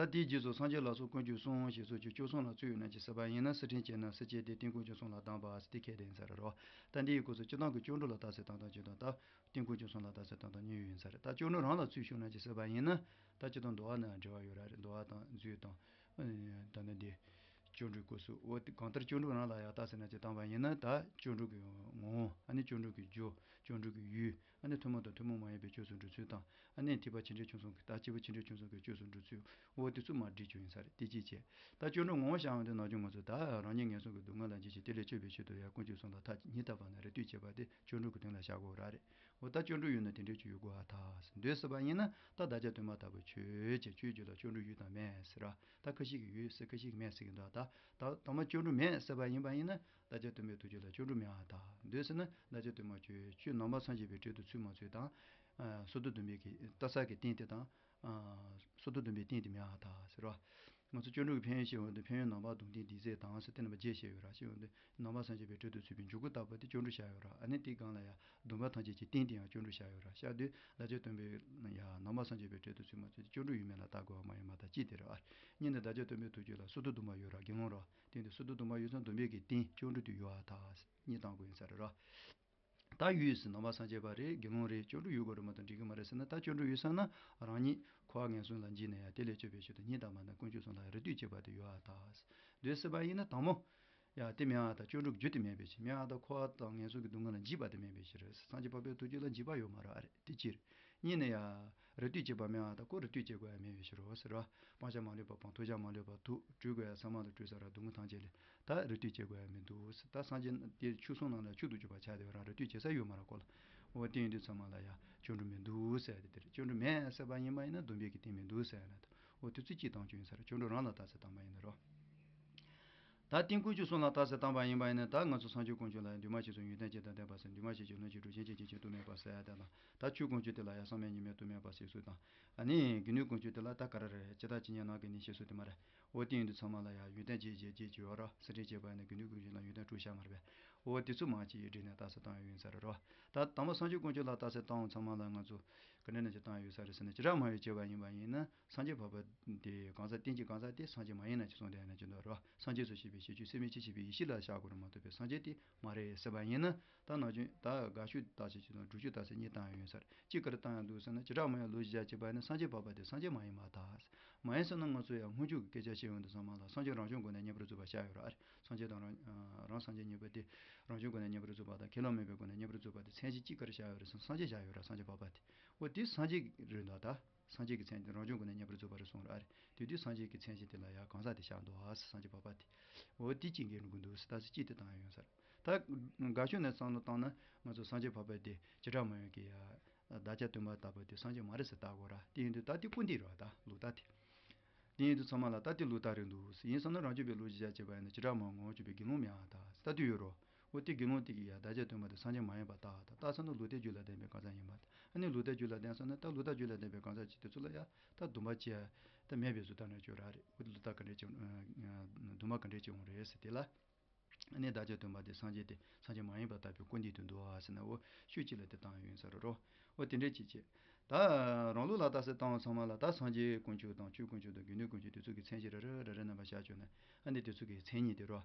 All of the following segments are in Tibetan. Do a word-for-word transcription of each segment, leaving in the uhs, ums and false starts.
ད་དེའི་རྗེས་སུ་སངས་རྒྱས་ལ་སོགས་དཀོན་མཆོག་གསུམ་ཞེས་སོགས་ཀྱི་སྐྱོར་གསུམ་ལ་ཚུད་ཡོད་ན་ཅི་ཟེར་བ་ཡིན་ན། སེར་ཕྲེང་བྱས་ན་སེར་ཕྲེང་དེ་རྟེན་དཀོན་མཆོག་གསུམ་ལ་གདམས་པ་ཟེར་དེ་ཁས་ལེན་ས་རེད་རོ། ད་འདི་ཡི་སྐབས་སུ་སྤྱིར་བཏང་གི་སྐྱོར་འགྲོ་ལ་རྟགས་གསལ་བཏང་སྟངས་ཅིག་དང་། ད་རྟེན་དཀོན་མཆོག་གསུམ་ལ་རྟགས་གསལ་བཏང་སྟངས་གཉིས་ཡོད་ས་རེད། ད་སྐྱོར་འགྲོ་རང་ལ་ཚུད་ཤོག་ན་ཅི་ཟེར་བ་ཡིན་ན། ད་སྤྱིར་བཏང་འདུལ་བ་ནང་འབྲེལ་བ་ཡོད་ར་རེད། འདུལ་བ་དང་མཛོད་དང་། ད་ནི་འདི་སྐྱོར་འགྲོའི་སྐབས་སུ། འོ་དེ་གང་ལྟར་སྐྱོར་འགྲོ་རང་ལ་ཡང་རྟགས་གསལ་ན་ཅི་བཏང་བ་ཡིན་ན། ད་སྐྱོར་འགྲོ་གི་ངོ་བོ། ཨ་ནི་སྐྱོར་འགྲོ་གི་རྒྱུ། སྐྱོར་འགྲོ་གི་ཡུལ། ཨ་ནི་ཐུན་མོང་དང་ཐུན་མོང་མ་ཡིན་པའི་ཕྱོགས་སུ་འགྲོ་ཚུལ་དང་། ཨ་ནི་ཐེག་པ་ཆེ་འབྲིང་ཆུང་གསུམ་གྱི། ད་སྐྱེས་བུ་ཆེ་འབྲིང་ཆུང་གསུམ་གྱི་ཕྱོགས་སུ་འགྲོ་ཚུལ། འོ་དེ་ཚོ་མར་བསྒྲིགས་བཅུག་ཡིན་ས་རེད། དེ་གཅིག་བྱས། ད་སྐྱོར་འགྲོ་ངོ་བོ་བཤད་ཡོང་དུས་ནམ་རྒྱུན་ང་ཚོ་ད་རང་ཉིད་ངན་སོང་གི་སྡུག་བསྔལ་ལ་འཇིགས་ཤིང་དེ་ལས་སྐྱོབ་པའི་ཕྱིར་དུ་ཡང་དཀོན་མཆོག་གསུམ་ལ་མཐའ་གཉིས་བཏབ་པ་ན་རེ་ལྟོས་བྱེད་པ་དེ་སྐྱོར་འགྲོ་གི་དོན་ལ་བཞག་དགོས་ར་རེད། འོ་ད་སྐྱོར་འགྲོ་ཡོད་ན་དེ་འདྲའི་ཆོས་ཡོད་དགོས་ཨ། ད་འདོད་ཟེར་བ་ཡིན་ན། ད་བདག་ཅག་སྟོན་པ་ལྟ་བུ་ཆོས་ཅན། ཆོས་རྒྱུད་ལ་སྐྱོར་འགྲོ་ཡོད་དམ་མེད་ཟེར་ར། ད་ཁ་ཤས་ཀྱིས་ཡོད་ཟེར། ཁ་ཤས་ཀྱིས་མེད་ཟེར་གྱི་འདུག་ད་ད་མ་སྐྱོར་འགྲོ་མེད་ཟེར་བ་ཡིན་པ་ཡིན་ན། བདག་ཅག་སྟོན་པའི་ཐུགས་རྗེ་ལ་སྐྱོར་འགྲོ་མེད་ཨ། ད་འདོད་ཟེར་ན་བདག་ཅག་སྟོན་པ་ཆོས་ཆོས་ནང་པ་སངས་རྒྱས་པའི་གྲལ་དུ་ཚུད་མ་ཚུད་དང་། ཨ་སོ་ཐར་སྡོམ་པའི་གི་ལྟ་ས་གི་རྟེན་དེ་དང་། ཨ་སོ་ཐར་སྡོམ་པའི་རྟེན་དེ་མེད་ཨ་ད་ཟེར་བ། ང་ཚོ་སྐྱོར་འགྲོ་གི་ཕན་ཡོན་བཤད་ཡོང་དུས། ཕན་ཡོན་ནང་པ་སྡོམ་རྟེན་སྡེ་ཚན་དང་ཟེར་དེ་རྣམ་པ་བརྒྱད་བཤད་ཡོད་ར། བཤད་ཡོང་དུས་ནང་པ་སངས་རྒྱས་པའི་གྲལ་དུ་ཚུད་པའི་འཇུག་སྒོ་ལྟ་བུ་དེ་སྐྱོར་འགྲོ་བྱ་ཡོད་ར། ཨ་ནི་དེའི་སྒང་ལ་ཡང་སྡོམ་པ་ཐམས་ཅད་ཀྱི་རྟེན་དེ་ཡང་སྐྱོར་འགྲོ་བྱ་ཡོད་ར། བཤད་དུས་བདག་ཅག་སྟོན་པའི་ཡང་ནང་པ་སངས་རྒྱས་པའི་གྲལ་དུ་ཚུད་མ་ཚུད་དེ་སྐྱོར་འགྲོ་ཡོད་མེད་ལ་བལྟ་དགོས་པ་མ་ཡིན་པ་དང་གཅིག་དེ་རེད་ཨ། གཉིས་ནི་བདག་ཅག་སྟོན་པའི་ཐུགས་རྗེ་ལ་སོ་ཐར་སྡོམ་པ་ཡོད་ར། དགེ་སློང་ར། དེ་ཡིན་དུས་སོ་ཐར་སྡོམ་པ་ཡོད་ཙང་སྡོམ་པའི་གི་རྟེན་སྐྱོར་འགྲོ་དེ་ཡོད་ཨ། ད་གཉིས་བཏང་དགོས་ཡིན་ས་རེད་ར། ད་ཡོད་ཟེར། ནང་པ་སངས་རྒྱས་པ་རེད། དགེ་སློང་རེད། སྐྱོར་འགྲོ་ཡོད་དགོས་རེད་མ་གཏོགས་འགྲིག་གི་མ་རེད་ཟེར་ན། ད་སྐྱོར་འགྲོ་ཡོད་ས་ན་རང་ཉིད་འཁོར་བ་ངན་སོང་ལ་འཇིགས་ན་ཡང་དེ་ལས་སྐྱོབ་པའི་ཕྱིར་དུ་སྙིང་ཐག་པ་ནས་དཀོན་མཆོག་གསུམ་ལ་རེ་ལྟོས་བྱེད་པ་དེ་ཡོད་ཨ། ད་འདོད་ཟེར་བ་ཡིན་ན་དང་པོ། ཡ་དེ་མེད་ཨ། ད་སྐྱོར་འགྲོ་རྒྱུ་དེ་མེད་པའི་ཕྱིར། མེད་ཨ། ད་འཁོར་བ་དང་ངན་སོང་གི་སྡུག་བསྔལ་ལ་འཇིགས་པ་དེ་མེད་པའི་ཕྱིར། སངས་རྒྱས་འཕགས་པའི་ཐུགས་རྗེ་ལ་འཇིགས་པ་ཡོད་མ་རེད་ཨ། རེད། དེ་གཅིག་རེད། གཉིས་ནི་ཡ། རེ་ལྟོས་བྱེད་པ་མེད་ཨ། ད་ཁོ་རེ་ལྟོས་བྱེད་དགོས་ཡ་མེད་པའི་ཕྱིར་རོ་ཟེར་བ། སྤང་བྱ་མ་ལུས་པ་སྤངས། ཐོས་བྱ་མ་ལུས་པ་ཐོས། སྤྲོས་དགོས་ཡ་ཚང་མ་ལ་སྤྲོས་ས་ར། སྡུག་བསྔལ་ཐམས་ཅད་ལས་ད་རེ་ལྟོས་བྱེད་དགོས་ཡ་མི་འདུག་ཟེར། ད་སངས་རྒྱས་དེ་མཆོག་གསུམ་ནང་ལ་མཆོག་ཏུ་གྱུར་པ་ཆགས་བསྡད་པ་རང་རེ་ལྟོས་བྱེད་ས་ཡོད་མ་རེད་ཁོ་ལ། འོ་དེ་ཡིན་དུས་ཚང་མ་ལ་ཡ་སྐྱོར་འགྲོ་མི་འདུག་ཟེར་ཡ་དེ་དེ་རེད། སྐྱོར་འགྲོ་མེད་ཟེར་བ་ཡིན་པ་ཡིན་ན་སྡོམ་པའི་གི་རྟེན་མི་འདུག་ཟེར་ཡ་ན། ད་འོ་དེ་ཚོ་གཅིག་བཏང་བཅུག་ཡིན་ས་རེད། སྐྱོར་འགྲོ་རང་ལ་རྟགས་གསལ་བཏང་པ་ཡིན་ན་རོ། ད་རྟེན་དཀོན་མཆོག་གསུམ་ལ་རྟགས་གསལ་བཏང་པ་ཡིན་པ་ཡིན་ན། ད་ང་ཚོ་སངས་རྒྱས་དཀོན་མཆོག་ལ་འདུས་མ་བྱས་སོ། ཡོན་ཏན་བརྒྱད་དང་ལྡན་པ་ཟེར། འདུས་མ་བྱས་ཀྱི་ལོངས་སྤྱོད་དྲུག། གཞན་གྱི་སྐྱེ་མཆེད་དུ་མེད་པ་ཟེར་ཡ་དེ་དང་། ད་ཆོས་དཀོན་མཆོག་དེ་ལ་ཡང་བསམ་ཡས་གཉིས་མེད་དུ་མེད་པ་ཟེར་སྲོལ་དང་། ཨ་ནི་དགེ་འདུན་དཀོན་མཆོག་དེ་ལ་ད་ག་རེ་རེད། ཇི་ལྟར་ཇི་སྙེད་ནམ་མཁའི་གནས་ཞེས་སྲོལ་དེ་མ་རེད། འོ་དེ་ཡིན་དུས་ཚང་མ་ལ་ཡང་ཡོན་ཏན་བརྒྱད་བརྒྱད་བརྒྱད་ཅེས་ཡོད་ར། སེར་ཕྲེང་བྱས་པ་ཡིན་ན་དགེ་འདུན་དཀོན་མཆོག་ལ་ཡོན་ཏན་དྲུག་བཞག་མ་རེད་པས། འོ་དེ་ཚོ་མང་ཆེ་ཡི་སྒྲིག་ནས་རྟགས་གསལ་བཏང་ཡོད་ཡིན་ས་རེད་རོ། ད་དང་པོ་སངས་རྒྱས་དཀོན་མཆོག་ལ་རྟགས་གསལ་བཏང་བ་ཚང་མ་ལ་ང་ཚོ་ག་འདྲ་ནས་ཅིག་བཏང་ཡོད་ས་རེད་ཟེར་ན། བྱེ་བྲག་སྨྲ་བས་བྱས་པ་ཡིན་པ་ཡིན་ན། སངས་རྒྱས་འཕགས་པ་དེ་གང་ཟག་རྟེན་གྱི་གང་ཟག་དེ་སངས་རྒྱས་མ་ཡིན་ན་ཅི་གསུངས་བསྡད་ན་ཅི་འདུག་རོ། སངས་རྒྱས་སོ་ཞེས་པའི་ཤེས་བྱ་སེམས་མི་སྐྱེ་བྱེད་པའི་ཡེ་ཤེས་ལ་བཞག་དགོས་རེད་མ་གཏོགས་པའི་སངས་རྒྱས་དེ་མ་རེད་ཟེར་བ་ཡིན་ན། ད་ནམ་རྒྱུན་ད་དགག་ཆོས་རྟགས་གསལ་གྱི་དང་སྒྲུབ་ཆོས་རྟགས་གསལ་གཉིས་བཏང་ཡོད་ས་རེད། གཅིག་ག་རེ་བཏང་ཡོད་འདུག་ཟེར་ན། བྱེ་བྲག་སྨྲ་བའི་ལུགས་ཀྱིས་བྱས་པ་ཡིན་ན་སངས་རྒྱས་འཕགས་པ་དེ་སངས་རྒྱས་མ་ཡིན་པར་ཐལ། མ་ཡིན་ཟེར་ན་ང་ཚོ་ཡང་སྔོན་འཇུག་གི་སྐད་ཆ་བཤད་ཡོང་དུས་ཚང་མ་ལ་སངས་རྒྱས་རང་བྱུང་སྒོ་ནས་བརྙེན་པར་གྱུར་པ་བཞག་ཡོད་རེད། སངས་རྒྱས་དང་རང་རང་སངས་རྒྱས་གཉིས་པོ་དེ། རང་བྱུང་སྒོ་ནས་བརྙེན་པར་གྱུར་པ་དང་ཁས་ལེན་མེད་པའི་སྒོ་ནས་བརྙེན་པར་གྱུར་པ་དེ་མཚན་གཞི་གཅིག་ག་རེ་བཞག་ཡོད་རེད་ཟེར་ན། སངས་རྒྱས་བཞག་ཡོད་རེད། སངས་རྒྱས་འཕགས་པ་དེ། འོ་དེ་སངས་རྒྱས་རེད་འདུག་ད་སངས་རྒྱས་ཀྱི་མཚན་དེ་རང་བྱུང་སྒོ་ནས་བརྙེན་པར་གྱུར་པ་རེད་གསུངས་རེད་ཨ་རེད། དེ་དུས་སངས་རྒྱས་ཀྱི་མཚན་གཞི་དེ་ལ་ཡང་གང་ཟག་དེ་བཞག་འདུག་ཨ། སངས་རྒྱས་འཕགས་པ་དེ། འོ་དེ་གཅིག་འགལ་འགྲོ་གི་འདུག་ཟེར། ད་ཟེར་གཅིག་དེ་བཏང་ཡོང་ས་རེད། ད་དགག་ཆོས་ནས་བསམ་བློ་བཏང་ན་ང་ཚོ་སངས་རྒྱས་འཕགས་པ་དེ་བྱེ་བྲག་སྨྲ་བའི་གི་ཡ་བདག་ཅག་སྟོན་པ་ལྟ་བུ་དེ་སངས་རྒྱས་མ་རེད་ཟེར་བཏགས་དགོས་ར། དེ་ཡིན་དུས་ད་དེ་སྐུར་འདེབས་རེད་བ། ད་ལུགས་ལྟར་དེ། དེ་ཡིན་དུས་ཚང་མ་ལ་ད་དེ་ལུགས་ལྟར་རེད་འདུག་ཟེར། ཡིན་ཟེར་ན་རང་རྒྱུད་པའི་ལུགས་ཀྱིས་བྱས་པ་ཡིན་ན་བྱེ་བྲག་སྨྲ་བའི་ངོ་བོ་གཅིག་པའི་དགེ་སློང་མེད་ཨ། ད་ལྟ་དུས་ཡོད་རོ། འོ་དེ་དགེ་སློང་དེ་གིས་ཡང་བདག་ཅག་སྟོན་པ་དེ་སངས་རྒྱས་མ་ཡིན་པར་བཏགས། ད་བཏགས་ཟེར་ན་ལུགས་མཐའི་རྒྱུད་ལ་ལྡན་པའི་གང་ཟག་ཡིན་པ་དང་། ཨ་ནི་ལུགས་མཐའི་རྒྱུད་ལ་ལྡན་ཟེར་ན་ད་ལུགས་མཐའི་རྒྱུད་ལ་ལྡན་པའི་གང་ཟག་ཅིག་དེ་ཚོ་ལ་ཡང་ད་སྡོམ་པ་བྱས་ད་མེད་པའི་བཟོ་ལྟ་ནང་བཅུག་ར་རེད། འོ་དེ་ལུགས་ལྟར་ག་འདྲས་བྱུང་། སྡོམ་པ་ག་འདྲས་བྱུང་རེད་ཟེར་དེ་ལ། ཨ་ནི་བདག་ཅག་སྟོན་པ་དེ་སངས་རྒྱས་དེ་སངས་རྒྱས་མ་ཡིན་པར་བཏགས་པའི་སྐུར་འདེབས་དེ་འདུག་ཨ་ཟེར་ན། འོ་ཤོད་ཅིག་ལ་དེ་བཏང་ཡོད་ས་རེད་རོ། འོ་དེ་འདྲས་ཅིག་བྱས། ད་རང་ལུགས་ལ་རྟགས་གསལ་བཏང་བ་ཚང་མ་ལ་ད་སངས་རྒྱས་དཀོན་མཆོག་དང་ཆོས་དཀོན་མཆོག་དང་དགེ་འདུན་དཀོན་མཆོག་དེ་ཚོ་གི་མཚན་གཞི་རེ་རེ་རེ་རེ་རྣམ་པ་བཞག་བཅུག་ན། ཨ་ནི་དེ་ཚོ་གི་མཚན་ཉིད་དེ་རོ།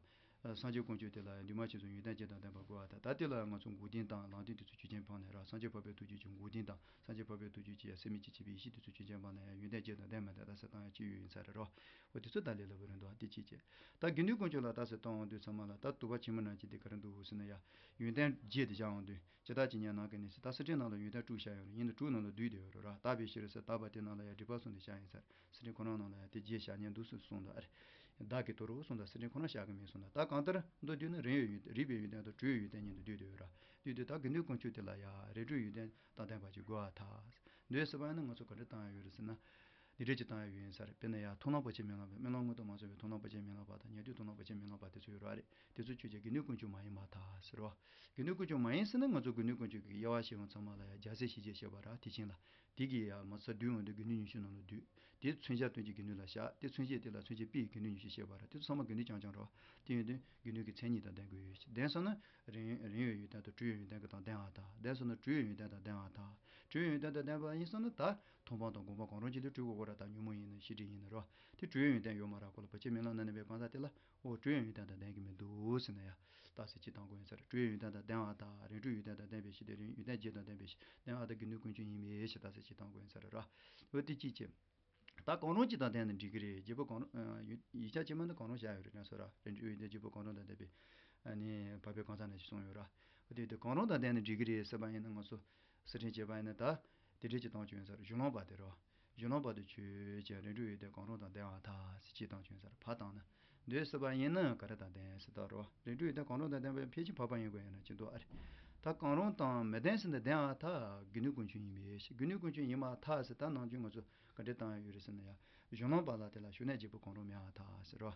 སངས་རྒྱས་དཀོན་མཆོག་དེ་ལ་འདུས་མ་བྱས་སོ་ཡོན་ཏན་བརྒྱད་དང་ལྡན་པ་དགོས་པ་དང་། ད་དེ་ལ་ང་ཚོ་འགོག་བདེན་དང་ལམ་བདེན་དེ་ཚོ་ཆོས་ཅན་སྤངས་ནས་ར། སངས་རྒྱས་འཕགས་པའི་ཐུགས་རྗེ་ཅན་འགོག་བདེན་དང་། སངས་རྒྱས་འཕགས་པའི་ཐུགས་རྗེ་ཅན་ཡང་སེམས་མི་སྐྱེ་བྱེད་པའི་ཡེ་ཤེས་དེ་ཚོ་ཆོས་ཅན་སྤངས་ནས་ཡང་ཡོན་ཏན་བརྒྱད་དང་ལྡན་མ་ལྡན་རྟགས་གསལ་བཏང་ཡ་ཅིག་ཡོད་ཡིན་ས་རེད་རོ། འོ་དེ་ཚོ་ད་ལས་སླ་པོ་རེད་འདུག་ཨ། དེ་གཅིག་བྱས། ད་དགེ་འདུན་དཀོན་མཆོག་ལ་རྟགས་གསལ་བཏང་འོང་དུས་ཚང་མ་ལ་ད་དུ་བ་ཆེན་མོ་ནང་གི་དེ་ག་རེ་འདུག་ཟེར་ན། ཡ་ཡོན་ཏན་བརྒྱད་དེ་བཞག་འོང་དུས་ཇི་ལྟར་ཇི་སྙེད་ནམ་མཁའི་གནས་ཟེར། ད་སེར་ཕྲེང་ནང་ལ་ཡོན་ཏན་དྲུག་བཞག་ཡོད་རེད། ཡིན་ན་དྲུག་ནང་ལ་བསྡུས་བསྡད་ཡོད་རེད་ར། དག་པའི་ཕྱིར་ཟེར་དག་པ་དེ་ནང་ལ་ཡ་སྒྲིབ་པ་གསུམ་དེ་བཞག་ཡིན་ས་རེད། སེར་ཕྲེང་ཁོ་རང་ནང་ལ་ཡང་དེ་བརྒྱད་བཞག་ཉན་འདུག་ཟེར་གསུངས་འདུག་ཨ་རེ། བདག་གིས་དོར་རོ་གསུངས་དང་། སེར་ཕྲེང་ཁོ་རང་བཞག་གི་མེད་གསུངས་དང་། ད་གང་ལྟར་མདོ་བསྡུས་ན་རིགས་ཡོད། རིགས་པའི་ཡོན་ཏན་དང་དྲུག་པའི་ཡོན་ཏན་གཉིས་དུ་བསྡུས་ཏེ་ཡོད་ར། བསྡུས་ཏེ་ད་དགེ་འདུན་དཀོན་མཆོག་དེ་ལ་ཡང་རིགས་དྲུག་ཡོན་ཏན་དང་ལྡན་པ་ཅིག་དགོས་པར་ཐལ། འདོད་ཟེར་བ་ཡིན་ན་ང་ཚོ་ག་འདྲ་བཏང་ཡ་ཡོད་རེད་ཟེར་ན། འདི་འདྲ་ཅིག་བཏང་ཡ་ཡོད་ཡིན་ས་རེད། དཔེར་ན་ཡང་མཐོང་ལམ་ཕར་ཕྱིན་མི་ལང་པ། སྨོན་ལམ་སྔོན་དུ་མ་སོང་བའི་མཐོང་ལམ་ཕར་ཕྱིན་མི་ལང་པ་དང་། ཉན་ཐོས་མཐོང་ལམ་ཕར་ཕྱིན་མི་ལང་པ་དེ་ཚོ་ཡོད་ར་རེད། དེ་ཚོ་ཆོས་ཅན། དགེ་འདུན་དཀོན་མཆོག་མ་ཡིན་པར་ཐལ་ཟེར་བ། དགེ་འདུན་དཀོན་མཆོག་མ་ཡིན་ཟེར་ན་ང་ཚོ་དགེ་འདུན་དཀོན་མཆོག་གི་དབྱེ་བ་ཕྱེ་ཡོང་ཚང་མ་ལ་ཡང་རྒྱལ་སྲས་ཞེས་བྱ་བ་ར། དེ་བཞིན་ལ། དེ་གི་ཡང་མ་ཚད་བསྡུས་འོང་དུས་དགེ་འདུན་ཉི་ཤུ་ནང་ལ་བསྡུས། དེ་མཚོན་བྱ་སྟོན་གྱི་སྒྱུ་ནུས་ལ་བཞག་དེ་མཚོན་བྱེད་དེ་ལ་མཚོན་བྱེད་པའི་སྒྱུ་ནུས་ཉི་ཤུ་བཤད་པ་རེད། དེ་ཚོ་ཚང་མ་སྒྱུ་ནུས་རྐྱང་རྐྱང་རེད་བ། དེ་ཡིན་དུས་སྒྱུ་ནུས་ཀྱི་མཚན་ཉིད་དང་ལྡན་དགོས་ཡོད། ལྡན་སོང་ན་རིང་རིང་བའི་ཡོན་ཏན་དང་སྤྲོས་ཡོན་ཏན་གྱི་དང་ལྡན་བ་དང་། ལྡན་སོང་ན་སྤྲོས་ཡོན་ཏན་དང་ལྡན་བ་དང་། སྤྲོས་ཡོན་ཏན་དང་ལྡན་པ་ཡིན་སོང་ན་ད་མཐོང་སྤང་དང་སྒོམ་སྤང་གང་རུང་གཅིག་ལ་སྤྲོས་དགོས་ཀྱི་རེད། ད་ཉོན་མོངས་ཡིན་ན་ཤེས་སྒྲིབ་ཡིན་ན་རེད་བ། དེ་སྤྲོས་ཡོན་ཏན་ཡོད་མ་རེད། ཁོ་ལ་བར་ཆད་རྨི་ལམ་ན་གནས་པའི་གང་ཟག་དེ་ལ་འོ་སྤྲོས་ཡོན་ཏན་དང་ལྡན་གྱི་མི་འདུག་ཟེར་ན་ཡང་རྟགས་གསལ་གཅིག་བཏང་དགོས་ཡིན་ས་རེད། སྤྲོས་ཡོན་ཏན་དང་ལྡན་བ་དང་རིགས་གྲོལ་ཡོན་ཏན་དང་ལྡན་པའི་ཕྱིར་ཏེ། རིགས་ཡོན་ཏན་བརྒྱད་དང་ལྡན་པའི་ཕྱིར་ལྡན་བ་དང་སྒྱུ་ནུས་ཀུན་འབྱུང་ཡིན་པའི་ཕྱིར་རྟགས་གསལ་གཅིག་བཏང་དགོས་ཡིན་ས་རེད་ར། འོ་དེ་གཅིག་བྱས། ད་གང་རུང་གཅིག་དང་ལྡན་ན་འགྲིག་གི་རེད། བརྒྱད་པོ་གང་རུང་། ཡིག་ཆ་ཕྱི་མ་ནི་གང་རུང་བཞག་ཡོད་རེད་དྲན་སོང་ར། རིགས་གྲོལ་ཡོན་ཏན་བརྒྱད་པོ་གང་རུང་དང་ལྡན་པའི་ཨ་ནི་བར་པའི་གང་ཟག་རྣམས་ཞེས་གསུངས་ཡོད་ར། འོ་དེ་དེ་གང་རུང་དང་ལྡན་ན་འགྲིག་གི་རེད་ཟེར་བ་ཡིན་ན་ང་ཚོ་གསེར་ཕྲེང་བྱས་པ་ཡིན་ན་ད་དེ་འདྲས་ཅིག་བཏང་ཆོག་ཡིན་ས་རེད། གཞུང་ལུགས་པ་དེ་རེད་བ། གཞུང་ལུགས་པ་དེ་ཆོས་ཅན། རིགས་གྲོལ་ཡོན་ཏན་གང་རུང་དང་ལྡན་བ་དང་ཟེར་གཅིག་བཏང་ཆོག་ཡིན་ས་རེད། ཕར་བཏང་ན། འདོད་སྲིད་པ་ཡིན་ན་ག་རེ་དང་ལྡན་ཟེར་ད་རོ། རིགས་གྲོལ་ཡོན་ཏན་གང་རུང་དང་ལྡན་པའི་ཕལ་ཆེར་འཕགས་པ་ཡིན་དགོས་ཡིན་ན་ཅི་འདུག་ཨ་རེ། ད་གང་རུང་དང་མི་ལྡན་ཟེར་ན་ལྡན་ཨ་ཐ། སྒྱུ་ནུས་ཀུན་འབྱུང་ཡིན་པའི་ཕྱིར། སྒྱུ་ནུས་ཀུན་འབྱུང་ཡིན་མ་ཐ་ཟེར་ད་ནང་ཆོས་ང་ཚོ་ག་འདྲས་བཏང་ཡོད་རེད་ཟེར་ན་ཡ། གཞུང་ལུགས་པ་ལ་དེ་ལ་ཞུགས་གནས་བརྒྱད་པོ་གང་རུང་མེད་ཨ་ཐ་ཟེར་རོ།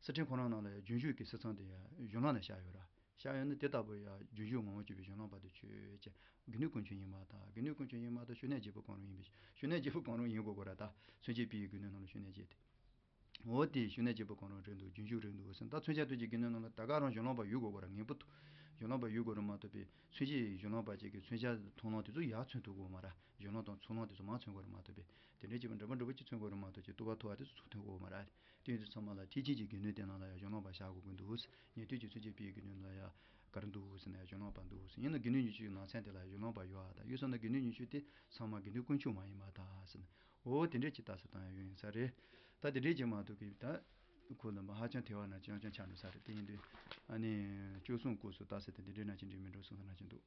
གསེར་ཕྲེང་ཁོ་རང་ནང་ལ་ཡ་རྒྱུན་ཞུགས་ཀྱི་སེལ་ཚང་དེ་ཡ་གཞུང་ལུགས་ནས་བཞག་ཡོད་ར། བཞག་ཡོད་ན་དེ་ལྟ་བུ་ཡ་རྒྱུན་ཞུགས་ངོ་བོ་གཅིག་པའི་གཞུང་ལུགས་པ་དེ་ཆོས་ཅན། སྒྱུ་ནུས་ཀུན་འབྱུང་ཡིན་མ་ཐ། སྒྱུ་ནུས་ཀུན་འབྱུང་ཡིན་མ་ཐ། ཞུགས་གནས་བརྒྱད་པོ་གང་རུང་ཡིན་པའི་ཕྱིར། ཞུགས་གནས་བརྒྱད་པོ་གང་རུང་ཡིན་དགོས་དགོས་ར། ད་མཚོན་བྱེད་པའི་སྒྱུ་ནུས་ནང་ལ་ཞུགས་གནས་བརྒྱད་དེ། འོ་དེ་ཞུགས་གནས་བརྒྱད་པོ་གང་རུང་རེད་འདུག་རྒྱུན་ཞུགས་རེད་འདུག་ཟེར། ད་མཚོན་བྱ་སྟོན་གྱི་སྒྱུ་ནུས་ནང་ལ་ད་ག་རང་གཞུང་ལུགས་པ་ཡོད་དགོས་དགོས་ར། ངེས་པར་དུ་གཞུང་ལུགས་པ་ཡོད་དགོས་ར་མ་གཏོགས་པའི་མཚོན་བྱེད་གཞུང་ལུགས་པ་ཅིག་གི་མཚོན་བྱ་མཐོང་སྣང་དེ་ཚོ་ཡར་མཚོན་ཐུབ་དགོས་མ་ར། གཞུང་ལུགས་དང་ཚུར་སྣང་དེ་ཚོ་མར་མཚོན་དགོས་ར་མ་གཏོགས་པའི་དེ་འདྲའི་བྱས་པ་འདྲ་པོ་འདྲ་པོ་ཅིག་མཚོན་དགོས་ར་མ་གཏོགས་ཅིག་རྟོགས་པ་མཐོ་བ་དེ་ཚོ་ཚུར་མཐོང་དགོས་མ་ར། དེ་ཡིན་དུས་ཚང་མ་ལ་ཐེག་ཆེན་གྱི་སྒྱུ་ནུས་དེ་ནང་ལ་ཡང་གཞུང་ལུགས་པ་བཞག་དགོས་ཀྱི་འདུག་ཉན་ཐོས་ཀྱི་མཚོན་བྱེད་པའི་སྒྱུ་ནུས་ལ་ཡང་ག་རེ་འདུག་ཟེར་ན་ཡང་གཞུང་ལུགས་པ་འདུག་ཟེར། ཡིན་ན་སྒྱུ་ནུས་ཉི་ཤུའི་ནང་ཚན་དེ་ལ་ཡང་གཞུང་ལུགས་པ་ཡོད་ཨ། ད་ཡོད་སོང་ན་སྒྱུ་ནུས་ཉི་ཤུ་དེ་ཚང་མ་སྒྱུ་ནུས་ཀུན་འབྱུང་མ་ཡིན་པ་ད་ཟེར་ན། འོ་དེ་འདྲས་ཅིག་ལྟ་ས་དང་ཡང་ཡོད་ཡིན་ས་རེད། ད་དེ་འདྲས་ཅིག་མ་གཏོགས་ཀྱི་ད་ཁོ་ལ་མ་ཧ་ཅང་དེ་བ་ན་ཅང་ཅང་ཆགས་འགྲོ་ས་རེད། དེ་ཡིན་དུས་ཨ་ནི་བཅུ་གསུམ་སྐོར་སུ་ལྟ་ས་དེ་འདི་འདྲས་ན་ཅི་འདྲས་མི་འགྲོ་གསུངས་ས་ན་ཅི་འདུག